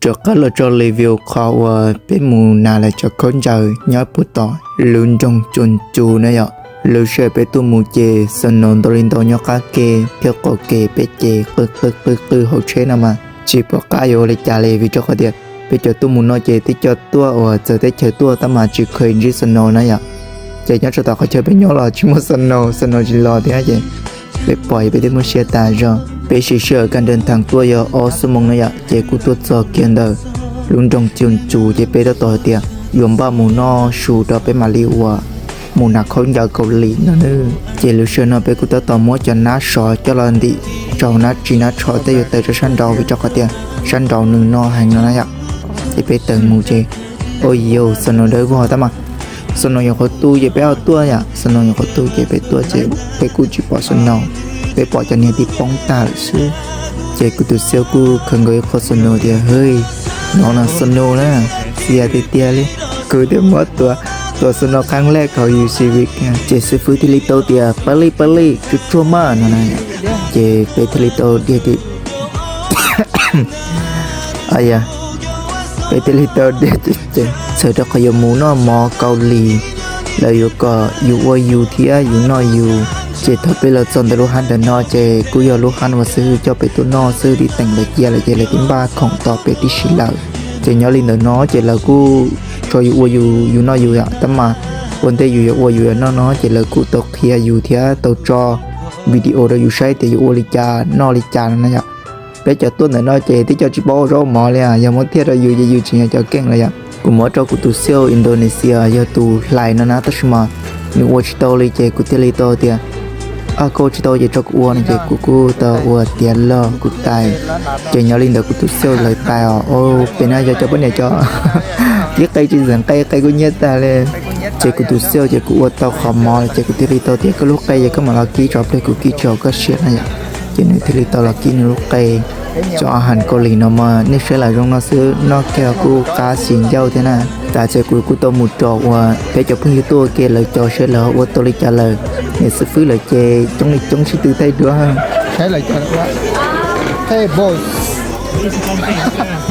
Rov qab los tso review qhov uas peb mus hnav lawv cov khaub ncaws nyob puag tom lub nroog Cus Cus na yom. Lub sij hawm peb tuaj mus ces snow ntau li ntau nyob qab ke thiab qaum ke peb ces qw qw qw qw hauv tsheb no mas tsis pom qab yuav ua li cas li vim rau qhov tias peb cov tuaj mus no ces twb coj tuaj uas txawv teb chaws tuaj tab mas tsis kheev ntsib snow na yom. Ces nyob rau tom qhov chaw peb nyob los tsis muaj snow, snow tsis los thiab ces peb pom peb twb muaj siab tas zog. Peb siv sij hawm kas daws thav tuaj yog ob xuab moos na yom, ces kuj tuaj txog kiag ntawm lub nroog Cus Cus ces peb tab tom hais tias yuav npaj mus noj su rau peb mam li ua mus hnav khaub ncaws Kaus Lim no nawb. Ces lub sij hawm no peb kuj tab tom muab cov nab sov coj los ntim rau nab ris nab tsho tej yuav tawm rau sab nraud vim rau qhov tias sab nraud nws no heev no na yom. Ces peb tawm mus ces, ua yus snow dawb vog tab mas snow nyuam qhuav tu ces peb ho tuaj yom, snow nyuam qhuav tu ces peb tuaj ces peb kuj tsis pom snow, peb pom cov niag tib poob tag lawm xwb. Ces kuv tus xiau kuj khaws nkaus ib qho snow tias, hwj, no no snow na, xias tiag tiag li. Kuv thiaj muab tua, tua snow qhab lej khaus yus si vim ces xib fwb thiaj li tau tias, pab li pab li, tsuag tsuag maj no na. Ces peb thiaj li tau dhia, peb thiaj li tau dhia ces txhawm rau qhov yuav mus noj mov Kaus Lim, lawv yuav kom yus ua yus thiab yus noj yus. Ces thaum peb los txog ntawm lub hab ntawm no ces kuj yog lub hab uas xib fwb coj peb tuaj noj, xib fwb tib teem lawv cia lawm ces lawv tib npaj khoom tos peb tib si lawm. Ces nyob li ntawm no ces lawv kuj tso yus ua yus, yus noj yus yom, tab mas ua ntej yus yuav ua yus yuav noj no ces lawv kuj tau qhia yus thiab tau tso video rau yus saib tias yus ua li cas noj li cas no na yom. Peb cov tuaj ntawm no ces twb cov tsis paub ua zaub ua mov li, yog muab thiaj rau yus ces yus tseem yog cov keej lawm yom. Kuv muab rau kuv tus xiau Indonesia yog tus hlais no na, tab sis mas nws ua tsis tau li ces kuv thiaj li tau tias, koj ua tsis tau ces tso kuv ua no ces kuv kuj tau ua tiav log kuv tais. Ces nyob li ntawd kuv tus xiau lawv tais os, peb na yog cov poj niam cov kib qe tsis ntxeev qe, qe kuj nyiab tag li. Ces kuv tus xiau ces kuv ua tau qhov mov lawm ces kuv thiaj li tau tias koj lub qe ces koj mam los kib tso pliag kuv kib tsis haum koj siab na yom. Ces nws thiaj li tau los kib nws lub qe. Cov a has Kaus Lim no mas nej saib lam zoo no xwb, noj kiag kuj qab xis ncauj thiab na. Tas ces kuv kuj tau mus rau uas peb cov phooj ywg tuaj ua ke lawv cov saib lawv ua tau li cas lawm. Niam xib fwb lawv ces coob li coob sib tw thaij duab.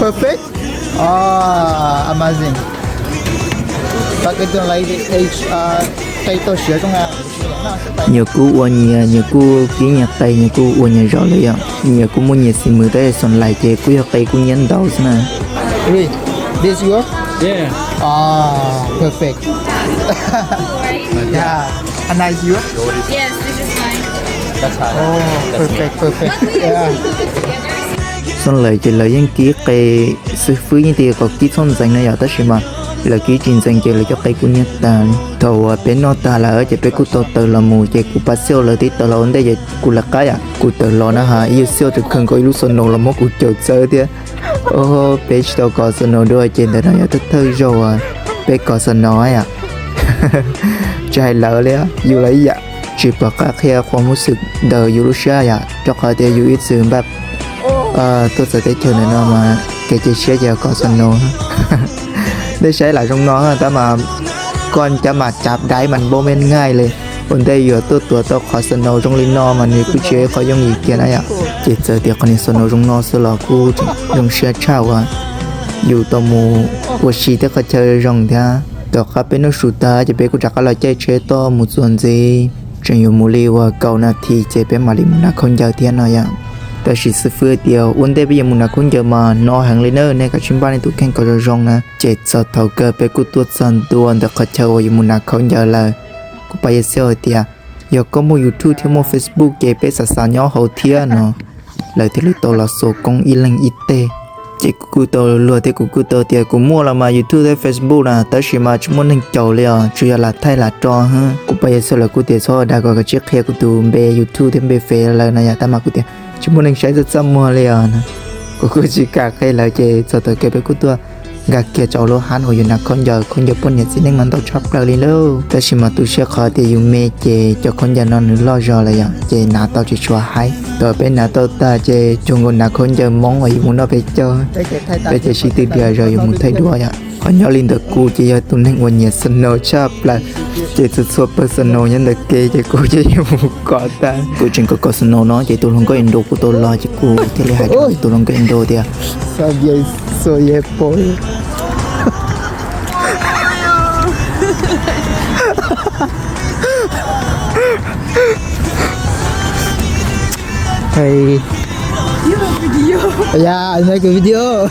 Perfect. Amazing. Nyias kuj ua nyias, nyias kuj kib nyias qe, nyias kuj ua nyias zaub li yom. Nyias kuj muaj nyias xim mws tab sis Xoom Laim ces kuj yog qe kuj nyiab ntau xwb na. This yours? Perfect. Nice yours? Perfect, perfect. Xoom Laim ces lawv yeej kib qe, xib fwb yeej tias kom kib txhob ntxeev na yom, tab sis mas lawv kib tsis ntxeev ces lawv cov qe kuj nyiab tag li. Thaum uas peb noj tag lawm ces peb kuj tau tawm los mus ces kuv pab xiau lawv twb tawm los ua ntej ces kuv lawv qab yom, kuv tawm los na has ib yawg xiau tseem khaws nkaus ib lub snow los muab kuv caum txawv thiab. Peb tsis tau kov snow dua ces ntawm no yog thawj thawj zaug uas peb kov snow yom. Tsis hais lawv li, yus los ib yam. Tsis pom qab qhia qhov muaj xwm ntawm yus lub siab yom, rau qhov tias yus ib txwm npaj tuaj txawv teb chaws ntawm no mas kev cia siab ces kov snow. Nej saib lam zoo no tab mas koj cab mas cav daib mas npaum me nkaij li. Ua ntej yuav tuaj tuav tau qhov snow zoo li no mas nws kuj tsis yog ib qho yooj yim kiag na yom. Ces txawm tias qhov niag snow zoo no xwb los kuj zoo siab tshaj uas yus tau mus ua si tej qhov chaw zoo thiab. Tom qab peb noj su tag ces peb kuj rov qab los caij tsheb tuaj mus txuas ntxiv, tseem yuav mus li uas kaum nas this ces peb mam li mus hnav khaub ncaws thiab no yom. Tab sis xib fwb tias ua ntej peb yuav mus hnav khaub ncaws mas no heev li na, nej kav tsij npaj nej tus kheej kom zoo zoo na. Ces txog thaum kawg peb kuj tuaj txog ntua ntawm qhov chaw uas yuav mus hnav khaub ncaws lawm. Kuv pab Yaj Xiab hais tias yog koj muaj YouTube thiab muaj Facebook ces peb xav xav nyob hauv thiab no. Lawv thiaj li tau los xuas koob ib leeg ib teg. Ces kuv kuj tau luag thiab kuv kuj tau tias kuv muaj los mas YouTube thiab Facebook na, tab sis mas tsis muaj neeg caum li os, tsuas yog lam thaij lam tso xwb. Kuv pab Yaj Xiab lawv kuj tias txhob dag kom kav tsij qhia kuv tus npe YouTube thiab npe Face lawv no yom, tab mas kuv tias tsis muaj neeg saib txaj txaj muag li os. Kuv kuj tsis kam qhia lawv ces txog thaum kawg peb kuj tuaj nkag kiag rau lub hab uas yus hnav khaub ncaws, khaub ncaws poj niam txiv neej mas ntau tshaj plaws li lauj. Tab sis mas tu siab qhov tias yus me ces cov khaub ncaws no nws loj zog lawm yom, ces hnav tau tsis tshua haib. Thaum peb hnav tau tag ces cuag nkaus hnav khaub ncaws Hmoob uas yus mus noj peb caug, peb ces sib tw dias zog yuav mus thaij duab yom. Qhov nyob li ntawm kuv ces yog tus neeg uas nyiam snow tshaj plaws, ces txhua txhua pawg snow nyob ntawm kev ces kuv ces yuav mus kov tag. Kuv tseem kov kov snow no ces tus hluas nkauj Indo kuj tau los ces kuv thiaj li hais rau tus hluas nkauj Indo tias Xuas yej pom. Hei. Ya, another video.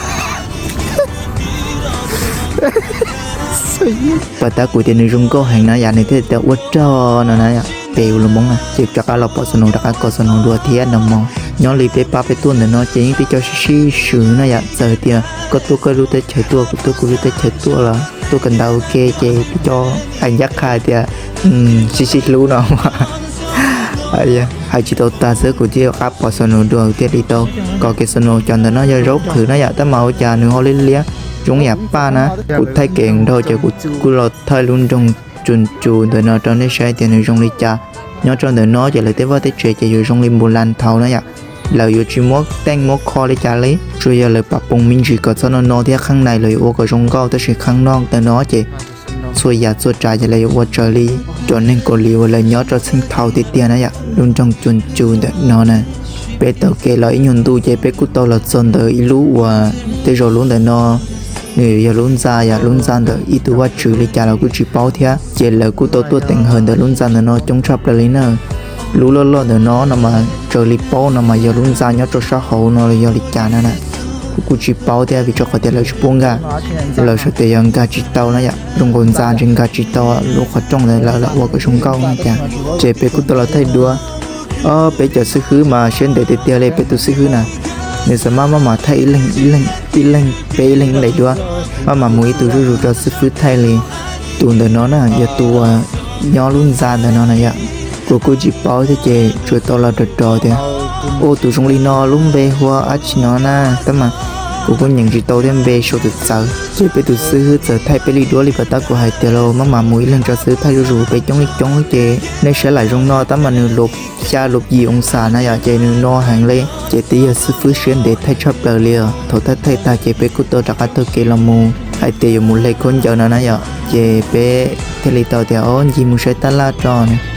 Pas tab kuv tias nws zoo nkauj heev na yom, nws thiaj tias ua raug no na yom. Peb ua lus Hmoob na ces rov qab los pom xo nus, rov qab kos xo nus dua thiab no mog. Nyob li peb pab peb tuaj ntawm no ces yeej tib co sib sib swm na yom, txawm tias koj tuaj koj lub teb chaws tuaj, kuv tuaj kuv lub teb chaws tuaj los tuaj kawm ntawv ua ke ces tib co hais ncaj qha tias sib sib hlub no. Hais tsis tau tag xwb kuv thiaj yuav qab pom xo nus dua thiaj li tau kos kiag xo nus. Cov ntawm no yog zaub qhwv na yom, tab mas ua cas nws ho liab liab zoo yam paj na. Kuv thaij kev nrau ces kuv kuj los thaij lub nroog Tsuas Tsuas ntawm no rau nej saib tias nws zoo li cas. Nyob rau ntawm no ces lawv tej vaj tej tsev ces yuav zoo li Npus Las Nthauv na yom. Lawv yuav tsis muab teej muab kho li cas li, tsuas yog lawv pab poos me ntsis kom txhob no no thiab, qhov no lawv yuav ua kom zoo nkauj tab sis qhov noj ntawm no ces txhua yam txhua tsav ces lawv yuav ua raws li cov neeg Kaus Lim uas lawv nyob rau txheej thaum tiag tiag na yom, lub nroog Tsuas Tsuas ntawm no na. Peb taug kev los ib nyuag ntu ces peb kuj tau los txog ntawm ib lub uas tej zaum lub ntawm no nws yog lub ntxa yom, lub ntxa ntawm ib tug vaj tswv li cas los kuj tsis paub thiab. Ces lawv kuj tau tuaj teev hawm ntawm lub ntxa ntawm no coob tshaj plaws li na. Lub loj loj ntawm no no mas raws li paub no mas yog lub ntxa nyob rau sab hauv no los yog li cas na na. Kuv kuj tsis paub thiab vim rau qhov tias lawv tsis pub nkag. Lawv sau tias yog nkag tsis tau na yom, zoo nkaus ntxa ntshe nkag tsis tau lub qhov rooj ntawd lawv ua kom zoo nkauj no cas. Ces peb kuj tau los thaij duab. Ob peb cov xib hwb mas siab ntev tiag tiag li, peb tus xib hwb na, nws xav maj maj mam thaij ib leeg ib leeg, peb ib leeg ib daim duab, maj mam mus ib tug zuj zus rau xib hwb thaij li. Tus ntawm no na yog tus uas nyob lub ntxa ntawm no na yom. Kuv kuj tsis paub thiab ces tsuas tau los rov rov tias, ua tus zoo li no lub npe hu ua dab tsi no na, tab mas kuv kuj nyeem tsis tau thiab npe sau txawv txawv. Ces peb tus xib hwb txawm thaij peb li duab li pas tab kuv hais tias los maj mam mus ib leeg rau xib hwb thaij zuj zus, peb coob li coob ces nej saib lam zoo no, tab mas nws luas xya luas yim oo xas na yom, ces nws no heev li. Ces twb yog xib hwb siab ntev thaij tshaj plaws li os. Thaum thaij thaij tag ces peb kuj tau rov qab taug kev los mus hais tias yuav mus hle khaub ncaws no na yom, ces peb thiaj li tau tias o ncig mus saib tab laj tso.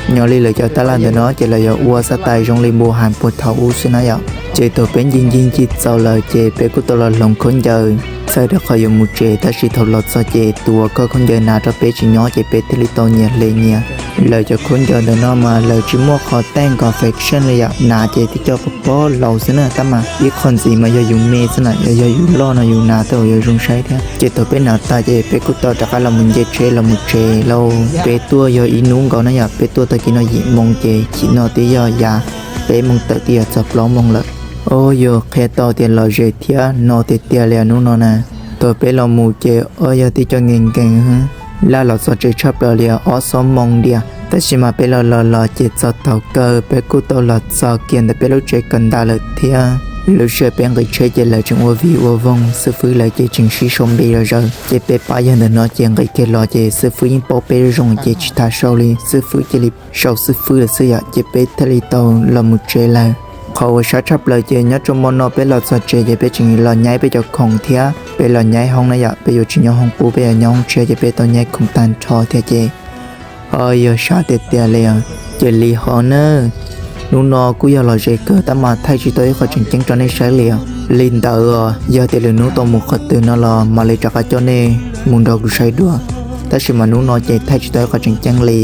Nyob li lawv cov tab laj ntawm no ces lawv yuav ua xav tais zoo li npus has puag thaum ub xwb na yom. Ces thaum peb ncig ncig ncig txaus lawm ces peb kuj tau los hloov khaub ncaws txawm rau qhov yuav mus tsev, tab sis thaum los txog ces tus uas kho khaub ncaws hnav rau peb tsis nyob ces peb thiaj li tau nyias hle nyias. Lawv cov khaub ncaws ntawm no mas lawv tsis muaj qhov teej confection li yom, hnav ces tib co pog pog laus xwb na, tab mas ib qho ntxiv mas yog yus me xwb na, yog yus loj no yus hnav tau yuav zoo saib thiab. Ces thaum peb hnav tag ces peb kuj tau rov qab los mus nce tsheb los mus tsev lauj. Peb tuaj yog ib hnub nkaus na yom, peb tuaj tag kis no yim moo ces chim no twb yog yav peb moo tawm twb yog txog plaub moo lawm. O, yog qhia tau tias lom zem thiab no tiag tiag li hnub no na. Thaum peb los mus ces o yog tib co nkees nkees, laj los txog tsev tshaj plaws li ob xuab moo diam. Tab sis mas peb los los los ces txog thaum kawg peb kuj tau los txog kiag ntawm peb lub tsev kawm ntawv lawm thiab. Lub sij hawm peb nqis tsheb ces lawv tseem ua vij ua voog, xib fwb lawv ces tseem sib sau npe zom zaws. Ces peb pab yawg ntawm no ces nqis kiag los ces xib fwb yeej paub peb zoo ces tsis tas sau li, xib fwb cia li sau xib fwb lawm xwb yom, ces peb thiaj li tau los mus tsev lawm. Qhov uas sab tshaj plaws ces nyob rau hmo no peb los txog tsev ces peb tseem los nyaib peb cov khoom thiab peb los nyaib hoob na yom, peb yuav tsis nyob hoob qub, peb yuav nyob hoob tshiab ces peb tau nyaib khoom tag nrho thiab ces o yog sab tiag tiag li os. Ces li hov na, hnub no kuj yog lom zem kawg tab mas thaij tsis tau ib qho tseem ceeb rau nej saib li os. Li ntawd os, yog tias lwm hnub tau mus qhov twg no los mam li rov qab coj nej mus nrog kuv saib dua, tab sis mas hnub no ces thaij tsis tau ib qho tseem ceeb li.